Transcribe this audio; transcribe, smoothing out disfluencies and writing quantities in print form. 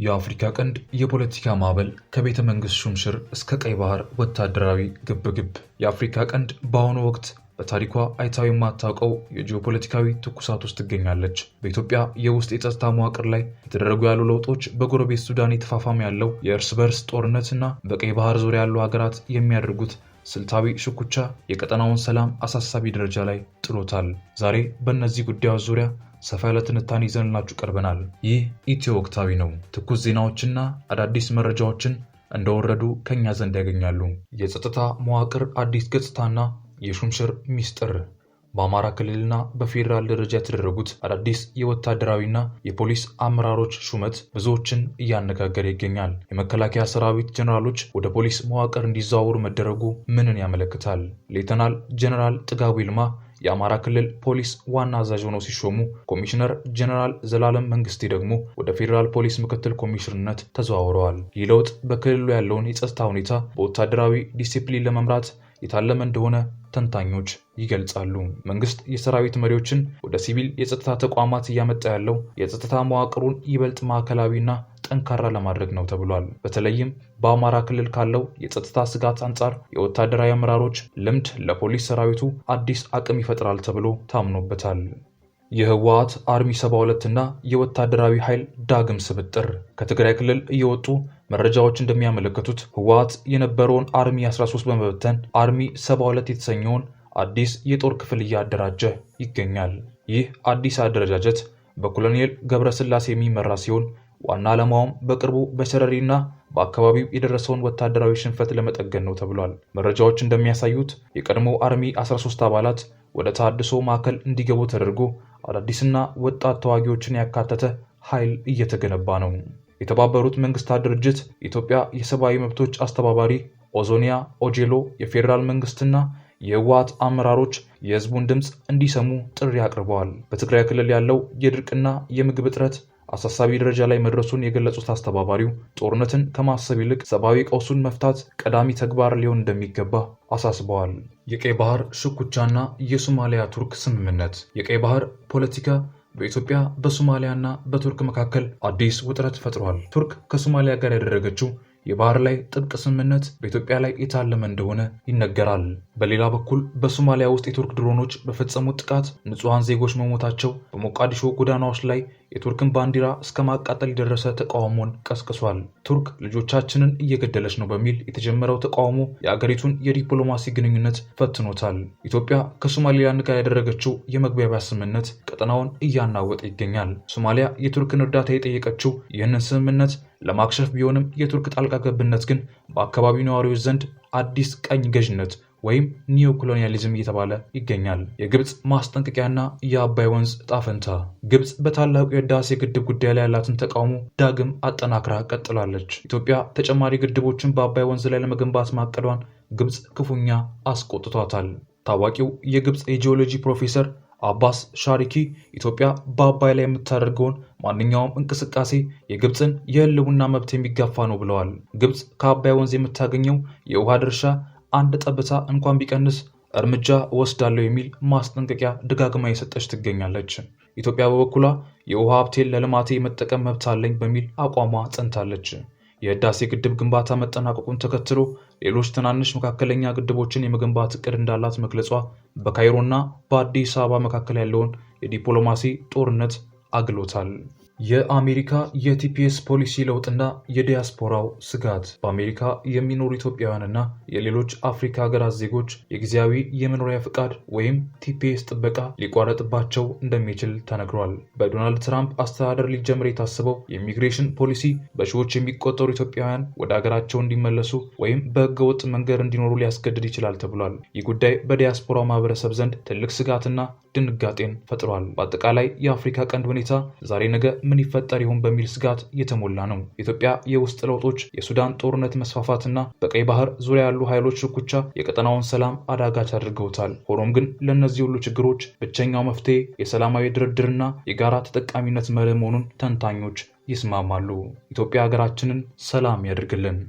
የአፍሪካ ቀንድ የፖለቲካ ማዕበል ከቤተ መንግስት ሹምሽር እስከ ቀይ ባህር ወታደራዊ ግብግብ። የአፍሪካ ቀንድ በአሁኑ ወቅት በታሪኳ አይታው የማታውቀው የጂኦፖለቲካዊ ትኩሳት ውስጥ ትገኛለች። በኢትዮጵያ የውስጥ የጸጥታ መዋቅር ላይ የተደረጉ ያሉ ለውጦች፣ በጎረቤት ሱዳን የተፋፋመ ያለው የእርስ በርስ ጦርነት እና በቀይ ባህር ዙሪያ ያሉ ሀገራት የሚያደርጉት ስልታዊ ሽኩቻ የቀጠናውን ሰላም አሳሳቢ ደረጃ ላይ ጥሎታል። ዛሬ በእነዚህ ጉዳዮች ዙሪያ ሰፋ ያለ ትንታኔ ይዘንላችሁ ቀርበናል። ይህ ኢትዮ ወቅታዊ ነው። ትኩስ ዜናዎችና አዳዲስ መረጃዎችን እንደወረዱ ከኛ ዘንድ ያገኛሉ። የጸጥታ መዋቅር አዲስ ገጽታና የሹምሽር ሚስጥር። በአማራ ክልልና በፌዴራል ደረጃ የተደረጉት አዳዲስ የወታደራዊና የፖሊስ አመራሮች ሹመት ብዙዎችን እያነጋገረ ይገኛል። የመከላከያ ሰራዊት ጀኔራሎች ወደ ፖሊስ መዋቅር እንዲዘዋወሩ መደረጉ ምንን ያመለክታል? ሌተናል ጀኔራል ጥጋቡ ይልማ የአማራ ክልል ፖሊስ ዋና አዛዥ ሆነው ሲሾሙ፣ ኮሚሽነር ጀኔራል ዘላለም መንግስቴ ደግሞ ወደ ፌዴራል ፖሊስ ምክትል ኮሚሽነርነት ተዘዋውረዋል። ይህ ለውጥ በክልሉ ያለውን የጸጥታ ሁኔታ በወታደራዊ ዲሲፕሊን ለመምራት የታለመ እንደሆነ ተንታኞች ይገልጻሉ። መንግስት የሰራዊት መሪዎችን ወደ ሲቪል የጸጥታ ተቋማት እያመጣ ያለው የጸጥታ መዋቅሩን ይበልጥ ማዕከላዊና ጠንካራ ለማድረግ ነው ተብሏል። በተለይም በአማራ ክልል ካለው የጸጥታ ስጋት አንጻር የወታደራዊ አመራሮች ልምድ ለፖሊስ ሰራዊቱ አዲስ አቅም ይፈጥራል ተብሎ ታምኖበታል። የህወሓት Army 72 እና የወታደራዊ ኃይል ዳግም ስብጥር። ከትግራይ ክልል እየወጡ መረጃዎች እንደሚያመለክቱት ህወሓት የነበረውን Army 13 በመበተን Army 72 የተሰኘውን አዲስ የጦር ክፍል እያደራጀ ይገኛል። ይህ አዲስ አደረጃጀት በኮሎኔል ገብረስላሴ የሚመራ ሲሆን፣ ዋና ዓላማውም በቅርቡ በሸረሪና በአካባቢው የደረሰውን ወታደራዊ ሽንፈት ለመጠገን ነው ተብሏል። መረጃዎች እንደሚያሳዩት የቀድሞ Army 13 አባላት ወደ ተሃድሶ ማዕከል እንዲገቡ ተደርጎ አዳዲስና ወጣት ተዋጊዎችን ያካተተ ኃይል እየተገነባ ነው። የተባበሩት መንግስታት ድርጅት የኢትዮጵያ የሰብአዊ መብቶች አስተባባሪ ኦዞኒያ ኦጄሎ የፌዴራል መንግስትና የህወሓት አመራሮች የህዝቡን ድምፅ እንዲሰሙ ጥሪ አቅርበዋል። በትግራይ ክልል ያለው የድርቅና የምግብ እጥረት አሳሳቢ ደረጃ ላይ መድረሱን የገለጹት አስተባባሪው፣ ጦርነትን ከማሰብ ይልቅ ሰብአዊ ቀውሱን መፍታት ቀዳሚ ተግባር ሊሆን እንደሚገባ አሳስበዋል። የቀይ ባህር ሽኩቻና የሶማሊያ ቱርክ ስምምነት። የቀይ ባህር ፖለቲካ በኢትዮጵያ፣ በሶማሊያና በቱርክ መካከል አዲስ ውጥረት ፈጥሯል። ቱርክ ከሶማሊያ ጋር ያደረገችው የባህር ላይ ጥብቅ ስምምነት በኢትዮጵያ ላይ የታለመ እንደሆነ ይነገራል። በሌላ በኩል በሶማሊያ ውስጥ የቱርክ ድሮኖች በፈጸሙት ጥቃት ንጹሐን ዜጎች መሞታቸው በሞቃዲሾ ጎዳናዎች ላይ የቱርክን ባንዲራ እስከ ማቃጠል የደረሰ ተቃውሞን ቀስቅሷል። ቱርክ ልጆቻችንን እየገደለች ነው በሚል የተጀመረው ተቃውሞ የአገሪቱን የዲፕሎማሲ ግንኙነት ፈትኖታል። ኢትዮጵያ ከሶማሊላንድ ጋር ያደረገችው የመግባቢያ ስምምነት ቀጠናውን እያናወጠ ይገኛል። ሶማሊያ የቱርክን እርዳታ የጠየቀችው ይህንን ስምምነት ለማክሸፍ ቢሆንም፣ የቱርክ ጣልቃ ገብነት ግን በአካባቢው ነዋሪዎች ዘንድ አዲስ ቅኝ ገዥነት ወይም neo colonialism እየተባለ ይገኛል። የግብፅ ማስጠንቀቂያና የአባይ ወንዝ ዕጣ ፈንታ። ግብፅ በታላቁ የህዳሴ ግድብ ጉዳይ ላይ ያላትን ተቃውሞ ዳግም አጠናክራ ቀጥላለች። ኢትዮጵያ ተጨማሪ ግድቦችን በአባይ ወንዝ ላይ ለመገንባት ማቀዷን ግብፅ ክፉኛ አስቆጥቷታል። ታዋቂው የግብፅ የጂኦሎጂ ፕሮፌሰር አባስ ሻሪኪ ኢትዮጵያ በአባይ ላይ የምታደርገውን ማንኛውም እንቅስቃሴ የግብፅን የህልውና መብት የሚጋፋ ነው ብለዋል። ግብፅ ከአባይ ወንዝ የምታገኘው የውሃ ድርሻ አንድ ጠብታ እንኳን ቢቀንስ እርምጃ እወስዳለሁ የሚል ማስጠንቀቂያ ደጋግማ የሰጠች ትገኛለች። ኢትዮጵያ በበኩሏ የውሃ ሀብቴን ለልማቴ የመጠቀም መብት አለኝ በሚል አቋሟ ጸንታለች። የህዳሴ ግድብ ግንባታ መጠናቀቁን ተከትሎ ሌሎች ትናንሽ መካከለኛ ግድቦችን የመገንባት እቅድ እንዳላት መግለጿ በካይሮና በአዲስ አበባ መካከል ያለውን የዲፕሎማሲ ጦርነት አግሎታል። የአሜሪካ የ TPS ፖሊሲ ለውጥና የዲያስፖራው ስጋት። በአሜሪካ የሚኖሩ ኢትዮጵያውያንና የሌሎች አፍሪካ ሀገራት ዜጎች የጊዜያዊ የመኖሪያ ፍቃድ ወይም TPS ጥበቃ ሊቋረጥባቸው እንደሚችል ተነግሯል። በዶናልድ ትራምፕ አስተዳደር ሊጀምር የታሰበው የኢሚግሬሽን ፖሊሲ በሺዎች የሚቆጠሩ ኢትዮጵያውያን ወደ ሀገራቸው እንዲመለሱ ወይም በህገወጥ መንገድ እንዲኖሩ ሊያስገድድ ይችላል ተብሏል። ይህ ጉዳይ በዲያስፖራው ማህበረሰብ ዘንድ ትልቅ ስጋትና ድንጋጤን ፈጥሯል። በአጠቃላይ የአፍሪካ ቀንድ ሁኔታ ዛሬ ነገ ምን ይፈጠር ይሆን በሚል ስጋት የተሞላ ነው። የኢትዮጵያ የውስጥ ለውጦች፣ የሱዳን ጦርነት መስፋፋትና በቀይ ባህር ዙሪያ ያሉ ኃይሎች ሽኩቻ የቀጠናውን ሰላም አዳጋች አድርገውታል። ሆኖም ግን ለእነዚህ ሁሉ ችግሮች ብቸኛው መፍትሄ የሰላማዊ ድርድርና የጋራ ተጠቃሚነት መርህ መሆኑን ተንታኞች ይስማማሉ። ኢትዮጵያ ሀገራችንን ሰላም ያድርግልን።